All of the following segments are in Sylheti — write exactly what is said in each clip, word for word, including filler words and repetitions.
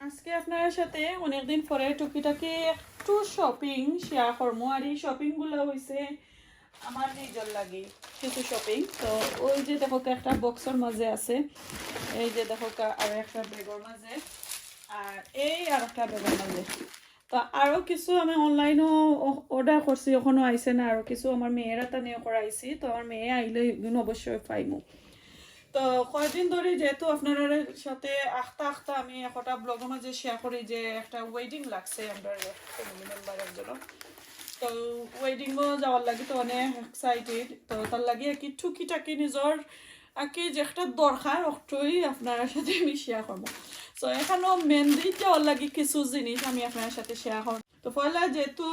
আজকে আপনার সাথে অনেকদিন পরে টুকিটাকি একটু শপিং শেয়ার করমু। আর এই শপিং গুলা হইছে আমার নিজর লাগি কিছু শপিং। তো ওই যে দেখউক্কা, একটা বক্সর মাঝে আছে, এই যে দেখউক্কা, আর একটা ব্যাগর মাঝে, আর এই আর একটা ব্যাগর মাঝে। তো আরো কিছু আমি অনলাইনও অর্ডার করছি, এখনো আইছে না। আরো কিছু আমার মেয়ের আতা নিয়ে করাইছি, তো আমার মেয়ে আইলে এগুন অবশ্যই পাইমু। তো কয়দিন ধরে যেহেতু আপনার সাথে আখতা আখতা আমি একটা ব্লগর মাঝে শেয়ার করি যে একটা ওয়েডিং লাগছে আমরার ফ্যামিলি মেম্বার একজন। তো ওয়েডিংও যাওয়ার লাগি তো অনেক এক্সাইটেড। তো তার লাগি আর কি টুকিটাকি নিজর আর কি যে একটা দরকার, অটাই আপনার সাথে আমি শেয়ার করমু। তো এখানো মেহেন্দিত যাওয়ার লাগি কিছু জিনিস আমি আপনার সাথে শেয়ার করমু। তো পয়লা যেহেতু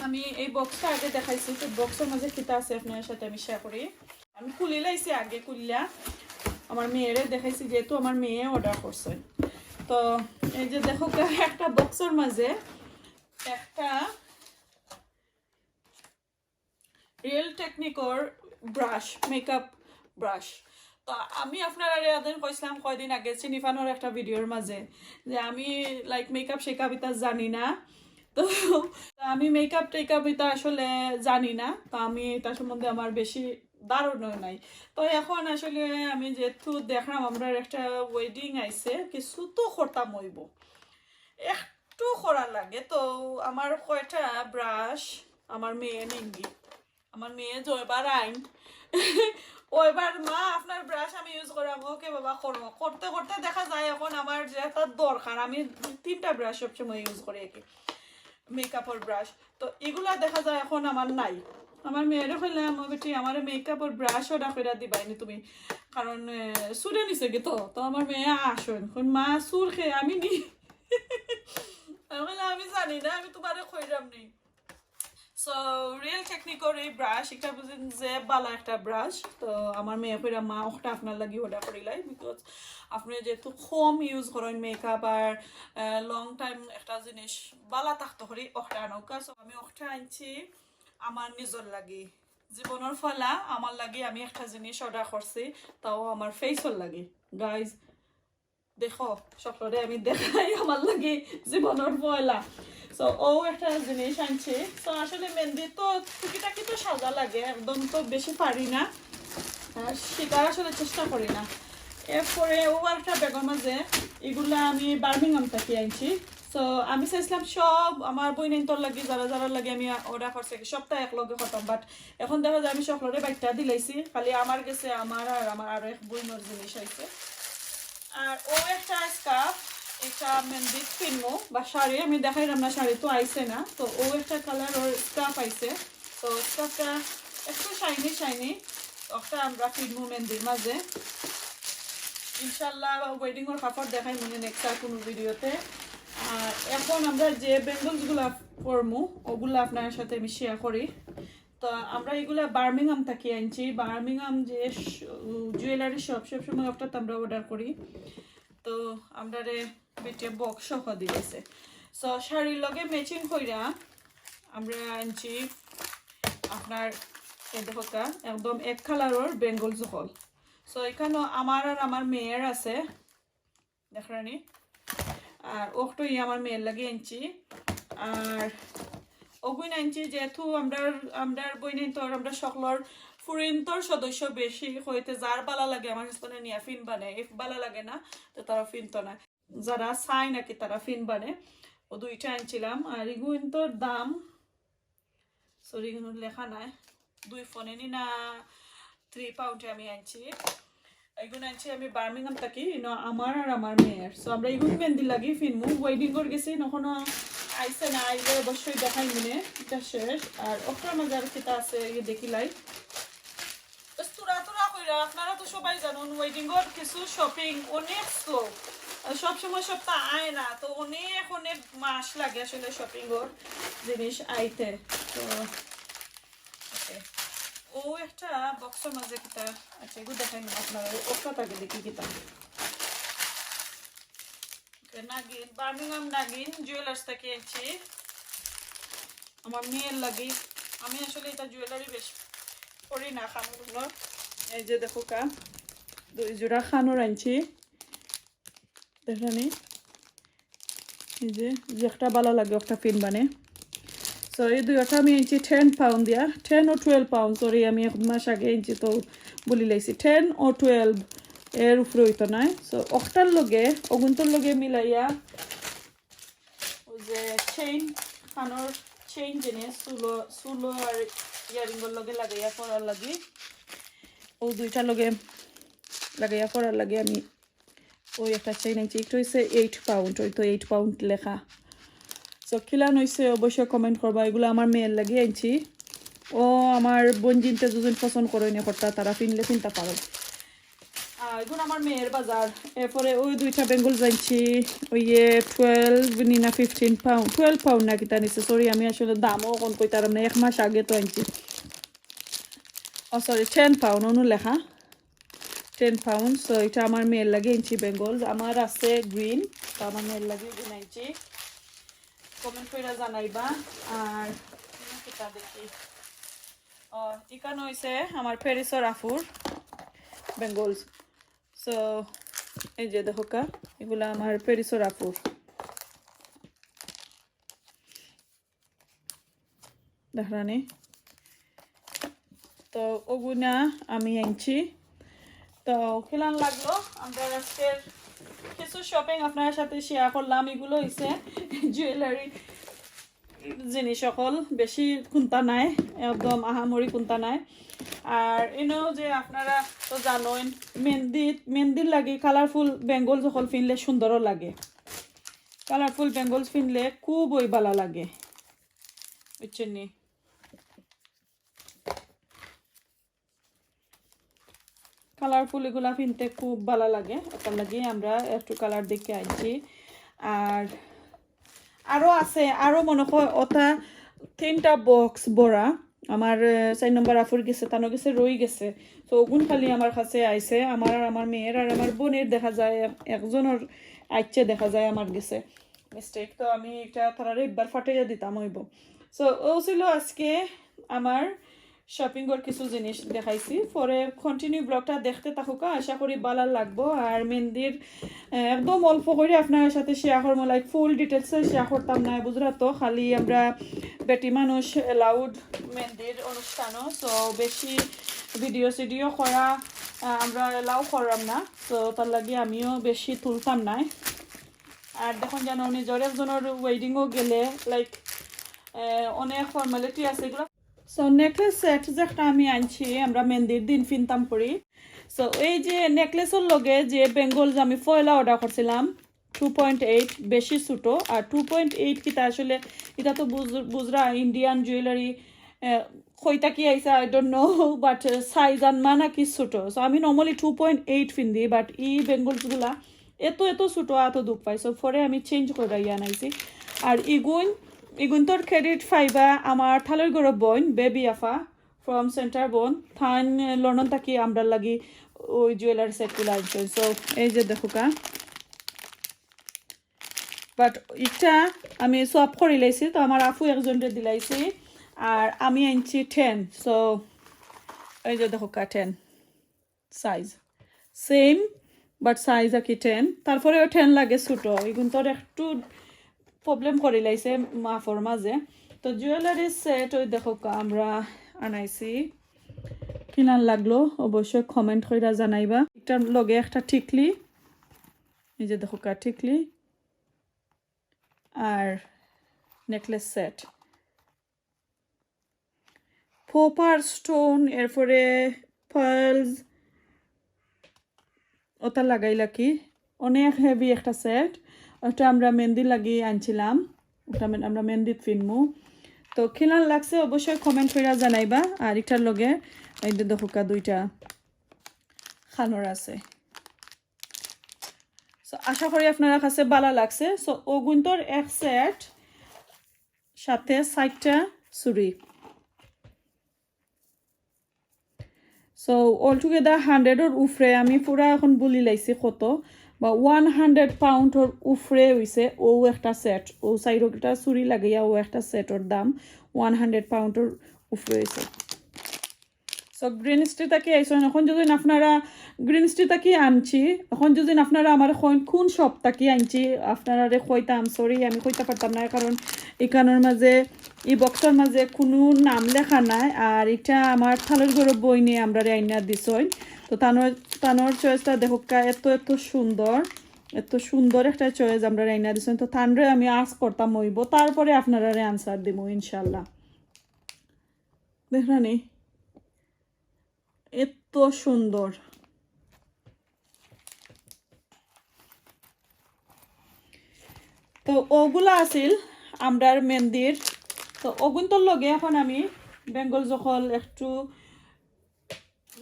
আমি এই বক্সটা আগে দেখাইছি, তো বক্সর মাঝে কিতা আছে আপনার সাথে আমি শেয়ার করি। আমি খুলি লাইছি আগে, খুলিয়া আমার মেয়েরে দেখাইছি, যেহেতু আমার মেয়ে অর্ডার করছে। তো এই যে দেখউক্কা, একটা বক্সর মাঝে একটা রিয়েল টেকনিকর ব্রাশ, মেকআপ ব্রাশ। তো আমি আপনারারে এদিন কইছিলাম কয়দিন আগে সিনিফানোর একটা ভিডিওর মাঝে যে আমি লাইক মেকআপ শেকআপ ইতা জানি না। তো আমি মেকআপ টেকআপ ইতা আসলে জানি না, তো আমি ইতা সম্বন্ধে আমার বেশি ধারণা নাই। তো এখন আসলে আমি যেহেতু দেখলাম আমরার একটা ওয়েডিং আইছে, কিছু তো করতাম অইবো, একটু করা লাগে। তো আমার কয়টা ব্রাশ আমার মেয়ে নিঙ্গি, আমার মেয়ে জয়বার আইন ওইবার, "মা, আপনার ব্রাশ আমি ইউজ করাম।" "ওকে বাবা, করো।" করতে করতে দেখা যায় এখন আমার যেটা দরকার, আমি তিনটা ব্রাশ সবসময় ইউজ করি আর কি, মেকআপর ব্রাশ। তো এগুলা দেখা যায় এখন আমার নাই। আমার মেয়েরে কইলাম, "ও বেটি, আমারে মেকআপর ব্রাশ অর্ডার কইরা দিবায়নি তুমি, কারণ চুরে নিছে কি।" তো তো আমার মেয়ে আসইন, কইন, "মা, চুর খে আমি নি।" আমি কইলাম, "আমি জানি না, আমি তোমারে কইরাম নি।" সো রিয়েল টেকনিকর এই ব্রাশ, এটা বুঝেন যে বালা একটা ব্রাশ। তো আমার মেয়ে কইরা, "মা, ওটা আপনার লাগি অর্ডার করিলাই, বিকজ আপনি যেহেতু কম ইউজ করেন মেকআপ আর লং টাইম একটা জিনিস বালা থাকতো করি, ওটা আনউক্কা।" সো আমি ওটা আনছি আমার নিজর লাগি, জীবনর ফলা আমার লাগি আমি একটা জিনিস অর্ডার করছি, তাও আমার ফেসর লাগি। গাইজ, দেখো, সকলরে আমি দেখাই আমার লাগি জীবনর পয়লা। সো ও একটা জিনিস আনছি। সো আসলে মেহেন্দি তো টুকিটাকি তো সাজা লাগে, একদম তো বেশি পারি না, আর শিকার আসলে চেষ্টা করি না। এরপরে ও আর একটা ব্যাগর মাঝে, এগুলা আমি বার্মিংহাম থাকি আনছি। সো আমি চাইছিলাম সব আমার বইনাইন্তর লাগি, যারা যারা লাগি আমি অর্ডার করছি, সবটা এক লগে খতম, বাট এখন দেখা যায় আমি সকলরে বাইরটা দিলাইছি, খালি আমার গেছে আমার আর আমার আরো এক বইনর জিনিস আইছে। আর ও একটা স্কার্ফ, এটা মেহেন্দিত পিনমু, বা শাড়ি আমি দেখাইলাম না, শাড়ি তো আইছে না। তো ও একটা কালার ওর স্কার্ফ আইছে, তো স্কার্ফটা একটু শাইনি শাইনি, ওটা আমরা পিনমু মেহেন্দির মাঝে। ইনশাল্লাহ ওয়েডিং ওর কাপড় দেখাইমুনে নেক্সট আর কোনো ভিডিওতে। আর এখন আমরা যে ব্যাঙ্গলস গুলা পরমু, ওগুলা আপনার সাথে আমি শেয়ার করি। তো আমরা এগুলা বার্মিংহাম থাকি আনছি। বার্মিংহাম যে জুয়েলারি শপ, সবসময় ওটাতে আমরা অর্ডার করি। তো আমরারে বেটিয়ে বক্স সহ দিয়েছে। সো শাড়ির লগে ম্যাচিং কইরা আমরা আনছি আপনার, এই দেখউক্কা, একদম এক কালারর ব্যাঙ্গলস হল। সো এখানো আমার আর আমার মেয়ের আছে, দেখরানি। আর ওটাই আমার মেয়ের লাগি আনছি। আর ওগুইন আনছি যেহেতু আমরার, আমরার বইনাইন্তর, আমরা সকলর ফুরিন্তর সদস্য বেশি, হইতে যার বালা লাগে আমার কাছে নিয়া ফিনবানে, এ বালা লাগে না তো তারা ফিনতো না। যারা চায় নাকি তারা ফিনবানে, ও দুইটা আনছিলাম। আর এগুইন্তর দাম, সরি, এখানো লেখা নাই, দুই ফোনে নি না থ্রি পাউন্ডে আমি আনছি। এগুন আনছি আমি বার্মিংহাম থাকি, ইনো আমার আর আমার মেয়ের। সো আমরা এগুন মেহেন্দি লাগি ফিনমু, ওয়েডিং ওর গেছে, এখনো আইছে না, আইলে অবশ্যই দেখাইমুনে। এটা শেষ। আর ওটার মাঝে আর কিতা আছে, এই দেখিলাই। বাস থুড়া থুড়া কইরা, আপনারা তো সবাই জানইন, ওয়েডিং ওর কিছু শপিং অনেক স্লো, সবসময় সবটা আয় না, তো অনেক অনেক মাস লাগে আসলে শপিং ওর জিনিস আইতে। তো ওকে, ও একটা বক্সর মাঝে কিতা, আচ্ছা, এগুন দেখাই না আপনারা, ওটা আগে দেখি কিতা। ওকে, নাগিন, বার্মিংহাম নাগিন জুয়েলার্স থাকি আনছি আমার মেয়ের লাগি। আমি আসলে এটা জুয়েলারি বেশ পরি না, কানর গুলো। এই যে দেখউক্কা, দুই জোড়া কানর আনছি, দেখরানি। এই যে, যেটা ভালা লাগে ওটা পিনবানে। So এই দুইটা আমি আনছি টেন পাউন্ড দিয়া, টেন ও টুয়েলভ পাউন্ড, সরি, আমি এক মাস আগে আনছি তো ভুলি লাইছি, টেন ও টুয়েলভ এর উপরে অইতো নায়। So ওটার লগে, অগুন্তর লগে মিলাইয়া ওই যে চেইন, কানর চেইন জিনিস, চুলো, চুলো আর ইয়ারিংর লগে লাগাইয়া পরার লাগি, ও দুইটা লগে লাগাইয়া পরার লাগি আমি ওই একটা চেইন আনছি। এটা হইছে এইট পাউন্ড, ওই তো এইট পাউন্ড লেখা। So কিলান হইছে অবশ্যই কমেন্ট করবা। এগুলা আমার মেয়ের লাগি আনছি। ও আমার বোন জিনতে দুজন পছন্দ করে নি করতা, তারা পিনলে পিনতা পারো। আর এগুন আমার মেয়ের বাজার। এরপরে ওই দুইটা বেঙ্গলস আনছি, ওই ইয়ে টুয়েলভ নি না ফিফটিন পাউন্ড, টুয়েলভ পাউন্ড না কিতা নিছে, সরি, আমি আসলে দামও অখন কইতারাম না, এক মাস আগে তো আনছি। ও সরি, টেন পাউন্ড অনু লেখা, টেন পাউন্ড। So এটা আমার মেয়ের লাগি আনছি বেঙ্গলস, আমার আছে গ্রিন, তো আমার মেয়ের লাগি গ্রিন আনছি। কমেন্ট কইরা জানাইবা। আর কিতা দেখি, ও, ইখান হইছে আমার প্যারিসর আফুর বেঙ্গলস। So এই যে দেখো কা, এগুলা আমার প্যারিসর আফুর, দেখরানি। তো ওগুনা আমি আনছি। তো কিলান লাগলো আমরা আজকের কিছু শপিং আপনার সাথে শেয়ার করলাম। এগুলো হইছে জুয়েলারি জিনিস সকল, বেশি কুন্তা নাই, একদম আহামরি কুন্তা নাই। আর ইনো যে আপনারা তো জানোইন, মেহেন্দি, মেহেন্দির লাগি কালারফুল বেঙ্গলস সকল পিনলে সুন্দরও লাগে। কালারফুল বেঙ্গলস পিনলে খুবই ভালা লাগে, বুঝছেন নি? কালারফুল এগুলা পিনতে খুব ভালা লাগে, ওটার লাগি আমরা একটু কালার দেখে আনছি। আর আরও আছে, আরও মনে হয় ওটা তিনটা বক্স ভরা। আমার, আহ, চার নম্বর আফুর গেছে, তানো গেছে, রই গেছে। তো ওগুন খালি আমার কাছে আইছে, আমার আর আমার মেয়ের আর আমার বোনের দেখা যায়, এক-, একজনের আইছে দেখা যায় আমার গেছে মিস্টেক। তো আমি এটা তারারে একবার ফাটাইয়া দিতাম হইব। So ও ছিল আজকে আমার শপিংর কিছু জিনিস দেখাইছি। পরে কন্টিনিউ ব্লগটা দেখতে থাকুকা, আশা করি ভালা লাগবো। আর মেহেন্দির, আহ, একদম অল্প করে আপনার সাথে শেয়ার করবো, লাইক ফুল ডিটেলসে শেয়ার করতাম না, বুঝরা তো, খালি আমরা বেটি মানুষ অ্যালাউড মেহেন্দির অনুষ্ঠানও, তো বেশি ভিডিও সিডিও করা, আহ, আমরা অ্যালাউ করলাম না, তো তার লাগি আমিও বেশি তুলতাম না। আর দেখুন যেন নিজের একজনের ওয়েডিংও গেলে লাইক অনেক ফর্মালিটি আছে এগুলো। So নেকলেস সেট যেটা আমি আনছি, আমরা মেহেন্দির দিন পিনতাম করি। So এই যে নেকলেসর লগে যে বেঙ্গলস আমি পয়লা অর্ডার করছিলাম, টু পয়েন্ট এইট, বেশি ছোটো। আর টু পয়েন্ট এইট কিতা আসলে, এটা তো বুঝ-, বুঝরা ইন্ডিয়ান জুয়েলারি, কইতা কি আইসা, I don't know, but size আনমা নাকি ছোটো। So আমি নর্মালি টু পয়েন্ট এইট পিন্দি, বাট ই বেঙ্গলসগুলা এত এত ছোটো, এত দুঃখ পাই। So পরে আমি চেঞ্জ করে ইয়া আনাইছি। আর ইগুন, ইগুন তোর ক্রেডিট পাইবা আমার থালর গরব বোন, বেবি আফা, ফ্রম সেন্টার বোন, থান লন্ডন থাকি আমরার লাগি ওই জুয়েলারি সেটগুলো আনছে। So এই যে দেখুকা, বাট ইটা আমি সোয়াপ করি লাইছি, তো আমার আফু একজনরে দিলাইছি, আর আমি আনছি টেন। So এই যে দেখুকা, ten size, same, but size আর কি টেন, তারপরেও টেন লাগে ছোটো, এগুন তোর একটু প্রবলেম করি লাইছে মাফর মাঝে। তো জুয়েলারি সেট ওই দেখুকা আমরা আনাইছি। কিলান লাগলো অবশ্যই কমেন্ট কইরা জানাইবা। এটার লগে একটা টিকলি, এই যে দেখুকা টিকলি আর নেকলেস সেট, প্রপার স্টোন, এরপরে পার্লস, ওটা লাগাইলা কি, অনেক হেভি একটা সেট। ওটা আমরা মেহেন্দি লাগি আনছিলাম, ওটা মে-, আমরা মেহেন্দিত ফিনমু। তো কিলান লাগছে অবশ্যই কমেন্ট কইরা জানাইবা। আর এটার লগে এই যে দেখুকা দুইটা খানোর আছে। So আশা করি আপনারা কাছে ভালা লাগছে। So ওগুন্তর এক সেট সাথে সাইটটা চুরি। So অল টুগেদার হান্ড্রেডর উপরে, আমি পুরা এখন বুলি লাইছি কত, বা ওয়ান হান্ড্রেড পাউন্ডর উপরে হইছে ও একটা সেট, ও সাইডটা চুরি লাগাইয়া ও একটা সেটর দাম ওয়ান হান্ড্রেড পাউন্ডর উপরে হইছে। So তো গ্রিন স্ট্রিট থাকি আইছইন, এখন যদি আপনারা গ্রিন স্ট্রিট থাকি আনছি, এখন যদি আপনারা আমারে কইন কোন শপ থাকি আনছি, আপনারারে কইতাম, সরি, আমি কইতা পারতাম না, কারণ ইখানর মাঝে, ই বক্সর মাঝে কোনো নাম লেখা নাই। আর ইটা আমার থালর ঘরর বইনে আমরারে আইনা দিছইন। তো তানর, তানর চয়েসটা দেখউক্কা, এত এত সুন্দর, এত সুন্দর একটা চয়েস আমরারে আইনা দিছইন। তো তানরে আমি আস্ক করতাম অইবো, তারপরে আপনারারে আনসার দিমু ইনশাল্লাহ। দেখরানি? এত সুন্দর। তো অগুলা আছিল আমরার মেন্দির। তো অগুন্তর লগে এখন আমি বেঙ্গলস অকল একটু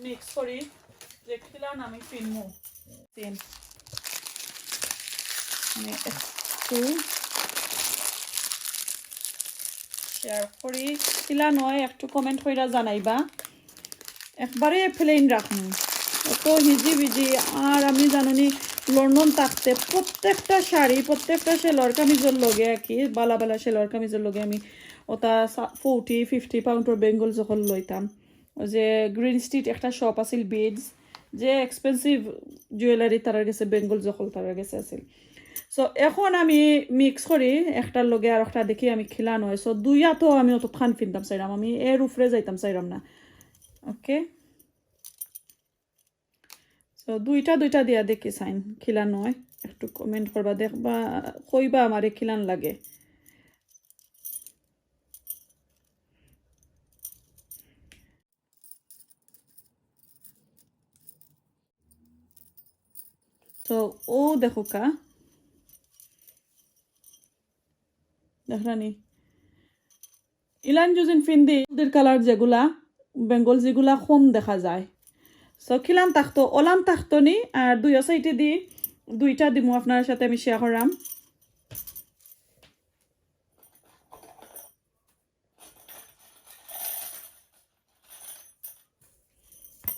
মিক্স করি, যে খিলান আমি ফিনমু। তিন। আমি একটু শেয়ার করি, খিলান অয় একটু কমেন্ট কইরা জানাইবা। একবারে প্লেন রাখমু, অত হিজি বিজি। আর আমি জানোনি, লন্ডন থাকতে প্রত্যেকটা শাড়ি, প্রত্যেকটা সেলোয়ার কামিজর লগে আর কি, বালা বালা সেলোয়ার কামিজর লগে আমি ওটা ফোর্টি ফিফটি পাউন্ডর বেঙ্গলস অকল লইতাম। ওই যে গ্রিন স্ট্রিট একটা শপ আছিল বিডস, যে এক্সপেন্সিভ জুয়েলারি তারার গেছে, বেঙ্গলস অকল তারার গেছে আছিল। সো এখন আমি মিক্স করি, একটার লগে আর একটা দেখি আমি খিলান অয়। সো দুইয়া তো আমি অতখান ফিনতাম চাইরাম, আমি এর উপরে যাইতাম চাইরাম না। ওকে, সো দুইটা দুইটা দিয়া দেখি চাইন খিলান অয়। একটু কমেন্ট করবা, দেখবা, কইবা আমারে খিলান লাগে। তো ও দেখউক্কা, দেখরানি, ইলান যুদিন ফিন্দি, ওদের কালার যেগুলা, বেঙ্গলস যেগুলা কম দেখা যায়। সো খিলান থাকতো, ওলান থাকতো নি, আর দুইও সাইডে দি দুইটা দিমু আপনার সাথে আমি শেয়ার করাম।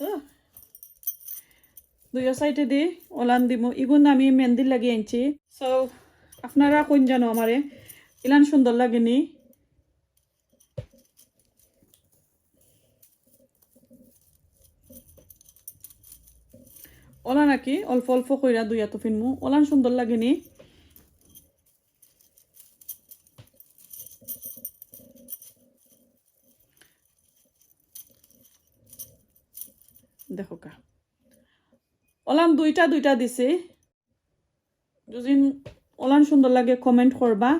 আহ। দুইও সাইডে দি ওলান দিমু। ইগুন আমি মেন্দির লাগি আনছি। সো আপনারা কইন জানো আমারে, ইলান সুন্দর লাগে নি? ওলা নাকি অল্প অল্প কইরা দুইয়াতো ফিনমু, ওলান সুন্দর লাগে নি? দেখউক্কা, ওলান দুইটা দুইটা দিছি। যুদিন ওলান সুন্দর লাগে কমেন্ট করবা।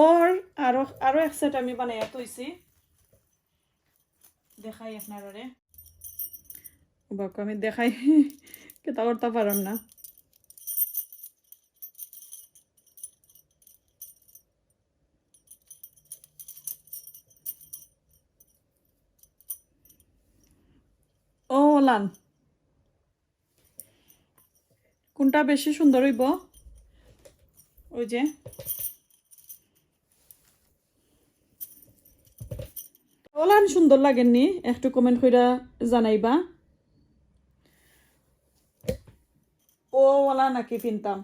ওর আরো, আরো এক সেট আমি বানাইয়া থইছি, দেখাই আপনারারে। বাক্কা আমি দেখাই, কিতা করতা পারাম না। ও ওলান, কোনটা বেশি সুন্দর অইবো? ওই যে ওলান সুন্দর লাগের নি, একটু কমেন্ট কইরা জানাইবা। ও ওলা নাকি ফিনতাম?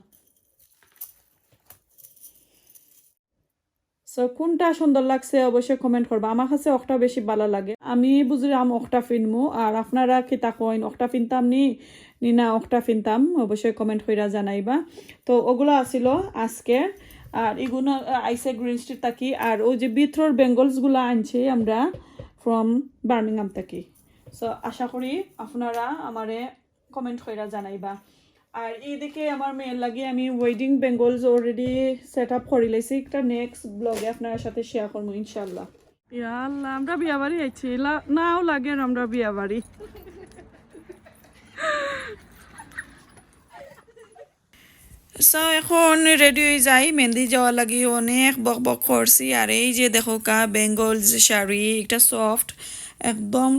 সো কোনটা সুন্দর লাগছে অবশ্যই কমেন্ট করবা। আমার কাছে অখটা বেশি বালা লাগে। আমি বুঝলাম অখটা ফিনমু, আর আপনারা কিতা কইন, অখটা ফিনতাম নি, নি না অখটা ফিনতাম, অবশ্যই কমেন্ট কইরা জানাইবা। তো ওগুলা আছিল আজকে, আর ইগুন আইছে গ্রিন স্ট্রিট থাকি, আর ওই যে ভিতরর বেঙ্গলস গুলা আনছি আমরা ফ্রম বার্মিংহাম থাকি। সো আশা করি আপনারা আমারে কমেন্ট কইরা জানাইবা। আর এইদিকে আমার মেয়ের লাগি আমি wedding Bengal's already set up করি লাইছি, একটা নেক্সট ব্লগে আপনার সাথে শেয়ার করবো ইনশাল্লাহ। ইয়া আল্লাহ, আমরা বিয়া বাড়ি আইছি, লা-, নাও লাগে আমরা বিয়া বাড়ি। সো এখন রেডি অই যাই, মেন্দি যাওয়ার লাগি অনেক বক বক করছি। আর এই যে দেখউক্কা বেঙ্গলস শাড়ি, একটা সফট, একদম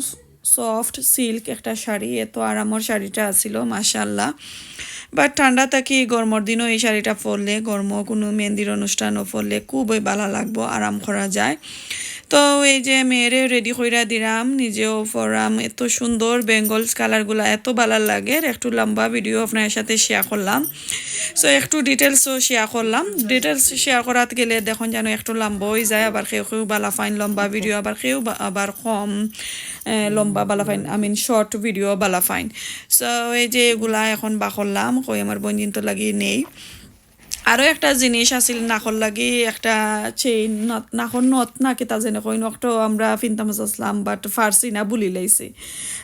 সফট সিল্ক একটা শাড়ি, এত আরামর শাড়িটা আছিল মাশাআল্লাহ। বাট ঠান্ডা থাকি গরমর দিনও এই শাড়িটা পরলে, গরমো কোনো মেন্দির অনুষ্ঠানও পরলে খুবই বালা লাগবো, আরাম করা যায়। তো এই যে মেয়েরে রেডি কইরা দিলাম, নিজেও পরাম। এত সুন্দর বেঙ্গলস কালারগুলা, এত ভালা লাগে। একটু লম্বা ভিডিও আপনার সাথে শেয়ার করলাম। সো একটু ডিটেলসও শেয়ার করলাম। ডিটেলস শেয়ার করাত গেলে দেখুন যেন একটু লম্বা হয়ে যায়, আবার কেউ কেউ ভালা পাইন লম্বা ভিডিও, আবার কেউ বা- আবার কম এ, লম্বা ভালা পাইন, আই মিন শর্ট ভিডিও ভালা পাইন। সো এই যে এগুলা এখন বার করলাম, কই আমার বইনজিন্তর লাগি নেই। আরও একটা জিনিস আছিল, নাকর লাগি একটা চেইন, নাকর নথ না কিতা যেন কইন, অখটা আমরা ফিনতাম চাইছিলাম, বাট পারছি না, ভুলি লাইছি।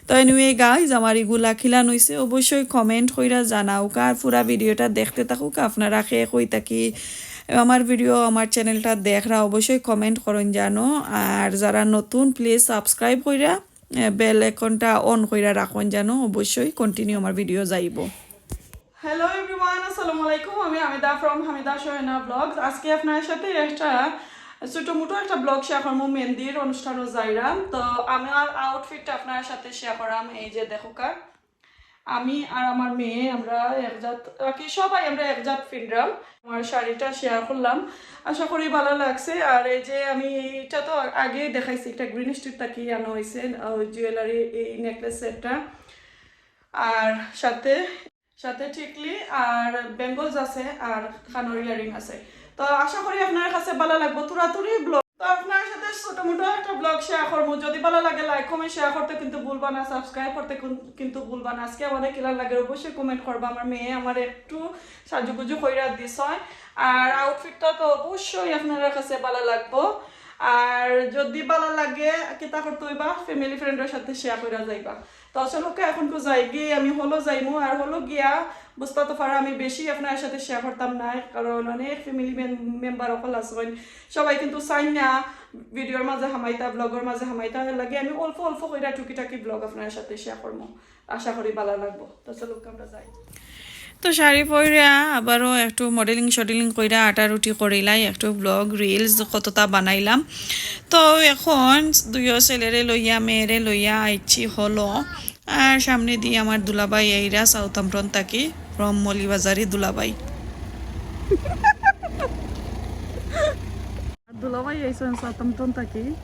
তো এনিওয়ে গাইজ, আমার ইগুলা কিলান অইছে, অবশ্যই কমেন্ট কইরা জানাউক্কা, আর পুরা ভিডিওটা দেখতে থাকুক্কা। আপনারা কে কই থাকি আমার ভিডিও, আমার চ্যানেলটা দেখরা, অবশ্যই কমেন্ট করইন জানো। আর যারা নতুন, প্লিজ সাবস্ক্রাইব কইরা বেল আইকনটা অন কইরা রাখইন জানো, অবশ্যই কন্টিনিউ আমার ভিডিও যাইবো। হ্যালো এভরিওয়ান, আসসালামু আলাইকুম। আমি হামিদা ফ্রম হামিদা সোহেনা ব্লগস। আজকে আপনার সাথে একটা ছোটো মোটো একটা ব্লগ শেয়ার করবো, মেহেন্দির অনুষ্ঠানও যাইরাম। তো আমার আউটফিটটা আপনার সাথে শেয়ার করাম। এই যে দেখুক্কা, আমি আর আমার মেয়ে আমরা এক জাত, আর কি সবাই আমরা এক জাত ফিনরাম। আমার শাড়িটা শেয়ার করলাম, আশা করি ভালা লাগছে। আর এই যে আমি এইটা তো আগেই দেখাইছি, একটা গ্রিন স্ট্রিট থাকি আনা হয়েছে, ওই জুয়েলারি, এই নেকলেস সেটটা। আর সাথে, সাথে টিকলি আর বেঙ্গলস আছে আর কানর ইয়ারিং আছে। তো আশা করি আপনার কাছে ভালা লাগবো। তুরাতুরি ব্লগ। তো আপনার সাথে ছোটো মোটো একটা ব্লগ শেয়ার করবো। যদি ভালা লাগে লাইক, কমেন্ট, শেয়ার করতে কিন্তু ভুলবা না, সাবস্ক্রাইব করতে কুন- কিন্তু ভুলবা না। আজকে আমারে কিলান লাগে অবশ্যই কমেন্ট করবা। আমার মেয়ে আমার একটু সাজুগুজু কইরা দিছইন। আর আউটফিটটা তো অবশ্যই আপনার কাছে ভালা লাগবো। আর যদি ভালা লাগে কিতা করতে হইবা, ফ্যামিলি ফ্রেন্ডর সাথে শেয়ার কইরা যাইবা। তো চলুক্কা এখন কো যাই গিয়া, আমি হলো যাইমু। আর হলো গিয়া বুঝতা তো পারা আমি বেশি আপনার সাথে শেয়ার করতাম না, কারণ অনেক ফ্যামিলি মেম্বার অকল আছইন, সবাই কিন্তু চাইন না ভিডিওর মাঝে হামাইতা, ব্লগর মাঝে হামাইতা। এর লাগি আমি অল্প অল্প কইরা টুকিটাকি ব্লগ আপনার সাথে শেয়ার করবো, আশা করি ভালা লাগবো। তো চলুক্কা আমরা যাই। তো শাড়ি পরিয়া আবারও একটু মডেলিং শডেলিং কইরা আটা রুটি করিলাই, একটু ব্লগ রিলস কতটা বানাইলাম। তো এখন দুইও ছেলেরে লইয়া মেয়েরে লইয়া আইছি হলো। আর সামনে দিয়া আমার দুলাভাই এইরা সাউথহ্যাম্পটন থাকি, ফ্রম মৌলভীবাজারি দুলাভাই। দুলাভাই আইছইন সাউথহ্যাম্পটন থাকি।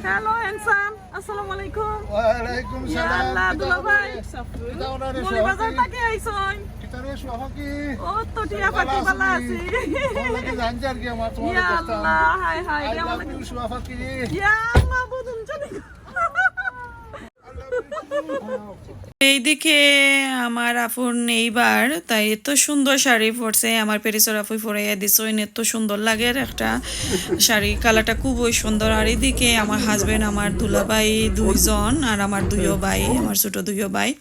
হ্যালো হ্যান্ডসাম, আসসালামু আলাইকুম। ওয়ালাইকুম ইয়া সালাম। আল্লাহ, কিতা দুলাভাই। খবর? কিতা খবর রে, মৌলভীবাজার সোহাগী? থাকি আইছইন। কিতা রে সোহাগী? ও তো টিয়া পাখি, ভালা আছি। ভালা আছি। ভালা লাগি জানছি আর কি আমার তোমার ইয়া দেখতাম। আল্লাহ, হায় হায়, I love you, সোহাগী। ইয়া আল্লাহ, বুঝুন জানি। এইদিকে আমার আফুর নেইবার, তাই এত সুন্দর শাড়ি পরছে, আমার প্যারিসর আফুই পরাইয়া দিছইন, এত সুন্দর লাগের একটা শাড়ি, কালারটা খুবই সুন্দর। আর এদিকে আমার হাজবেন্ড, আমার দুলাভাই দুইজন, আর আমার দুইও ভাই, আমার ছোট দুইও ভাই।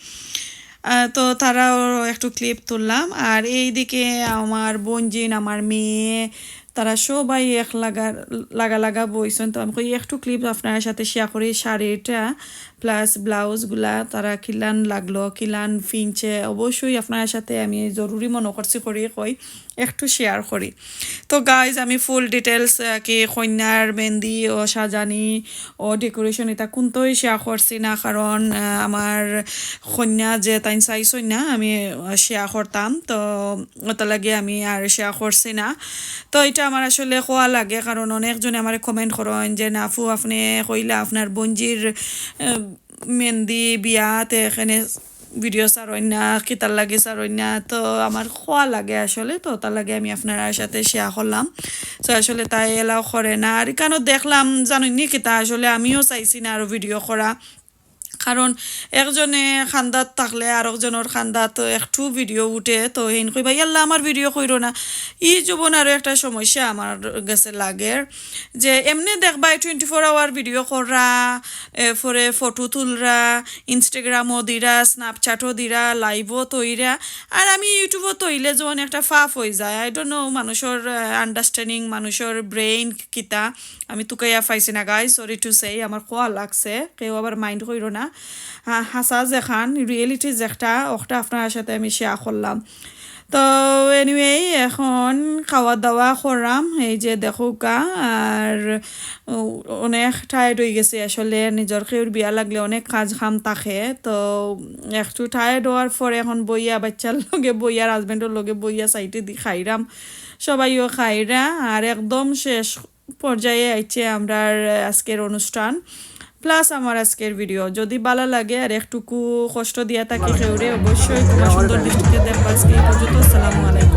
আহ, তো তারাও একটু ক্লিপ তুললাম। আর এইদিকে আমার বইনজিন, আমার মেয়ে, তারা সবাই এক লাগা লাগা লাগা বইছইন। তো আমি কই একটু ক্লিপ আপনার সাথে শেয়ার করি, শাড়িটা প্লাস ব্লাউজগুলা তারা কিলান লাগলো, কিলান ফিনছে, অবশ্যই আপনার সাথে আমি জরুরি মনে করছি করি কই একটু শেয়ার করি। তো গাইজ, আমি ফুল ডিটেলস কি কইন্যার মেহেন্দি ও সাজানি ও ডেকোরেশন ইতা কুনতই শেয়ার করছি না, কারণ আহ, আমার কইন্যা যে তাইন চাইছইন না আমি শেয়ার করতাম, তো ওটার লাগি আমি আর শেয়ার করছি না। তো ইটা আমার আসলে কওয়া লাগে, কারণ অনেকজনে আমারে কমেন্ট করইন যে, "না আফু, আপনে কইলা আপনার বইনজির, আহ, মেহেন্দি বিয়াত এখানে ভিডিও ছাড়ইন না, কিতার লাগি ছাড়ইন না?" তো আমার কওয়া লাগে আসলে, তো ওটার লাগি আমি আপনার সাথে শেয়ার করলাম। তো আসলে তাই এলাও করে না। আর ইখানো দেখলাম, জানইন নি কিতা, আসলে আমিও চাইছি না আরও ভিডিও করা। কারণ একজনে কান্দাত থাকলে আরকজনর কান্দাত একটু ভিডিও উঠে, তো হেইন কইবা, "ইয়াল্লা, আমার ভিডিও কইরো না।" ই জীবন আরও একটা সমস্যা আমার গেছে লাগের, যে এমনে দেখবায় টোয়েন্টি ফোর আওয়ার ভিডিও কররা, এরপরে ফটো তুলরা, ইনস্টাগ্রামও দিরা, স্ন্যাপচ্যাটও দিরা, লাইভও তইরা, আর আমি ইউটিউবও তইলে যেমন একটা ফাফ অইযায়। I don't know, মানুষর আন্ডারস্ট্যান্ডিং, মানুষর ব্রেইন কিতা, আমি তুকাইয়া পাইছি না, গাইজ, সরি টু সে, আমার কওয়া লাগছে, কেউ আবার মাইন্ড কইরো না। হা-, হাছা যেখান, রিয়েলিটি যেটা, ওটা আপনার সাথে আমি শেয়ার করলাম। তো এনিওয়ে, এখন খাওয়া দাওয়া করাম, এই যে দেখউক্কা, আর অনেক টায়ার্ড অই গেছি আসলে। নিজর কেউর বিয়া লাগলে অনেক কাজ কাম থাকে, তো একটু টায়ার্ড অওয়ার পরে এখন বইয়া, বাচ্চার লগে বইয়া, হাজব্যান্ডর লগে বইয়া, সাইডে দি খাইরাম, সবাইও খাইরা। আর একদম শেষ পর্যায়ে আইছে আমরার আজকের অনুষ্ঠান প্লাস আমার আজকের ভিডিও। যদি ভালা লাগে আর একটুকু কষ্ট দিয়া থাকি কেউরে, অবশ্যই ক্ষমা সুন্দর দৃষ্টিতে দেখবা। আজকে এই পর্যন্ত। আসসালামু আলাইকুম।